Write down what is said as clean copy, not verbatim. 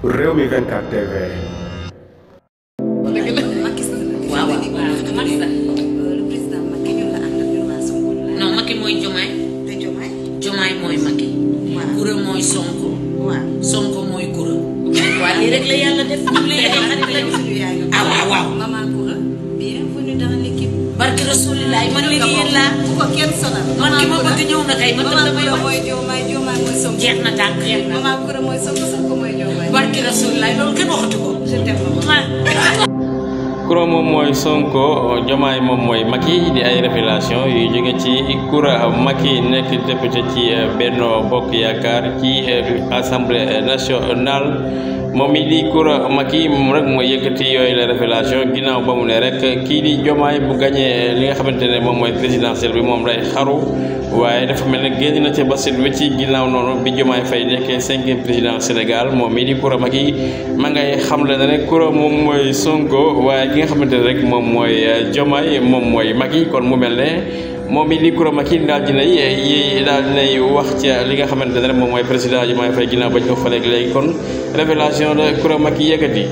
Rewmi 24 TV. non Macky mooy Diomaye te Diomaye mooy Macky. Coura mooy Sonko. Sonko mooy Coura. waaw lii rek la yàlla def ñu ngi lay xarit lañu. ah waaw waaw. Maman Coura, bienvenue dans l'équipe. barki Rasulillah man mii di yéen laa. bu ko kenn sonal. man ki ma bëgg ñëw na kay man tam damay wax. mooy Diomaye, Diomaye mooy Sonko. jeex na tàkk jeex na. Maman Coura mooy Sonko, Sonko mooy Diomaye. barki Rasulillah loolu kenn waxatu ko. Je t'aime maman. Coura moom mooy Sonko Diomaye moom mooy Macky di ay révélation yu jóge ci Coura Macky nekk député ci Benno Bokk Yaakaar ci assemblée nationale moom mi di Coura Macky moom rek mooy yëkkati yooyu la révélation ginnaaw ba mu ne rek kii di Diomaye bu gagné li nga xamante ne moom mooy présidentielle bi moom day xaru waaye dafa mel ne génn na ca basit wi ci ginnaaw noonu bi Diomaye Faye nekkee 5e président Sénégal moom mi di Coura Macky ma ngay xamle ne rek Coura moom mooy Sonko waaye ki nga xamante ne rek moom mooy Diomaye moom mooy Macky kon mu mel ne moom mi di Coura Macky daal dinay wax ca li nga xamante ne rek moom mooy président Diomaye Faye ginnaaw bañ ko faleeg léegi kon révélation la Coura Macky yëkkati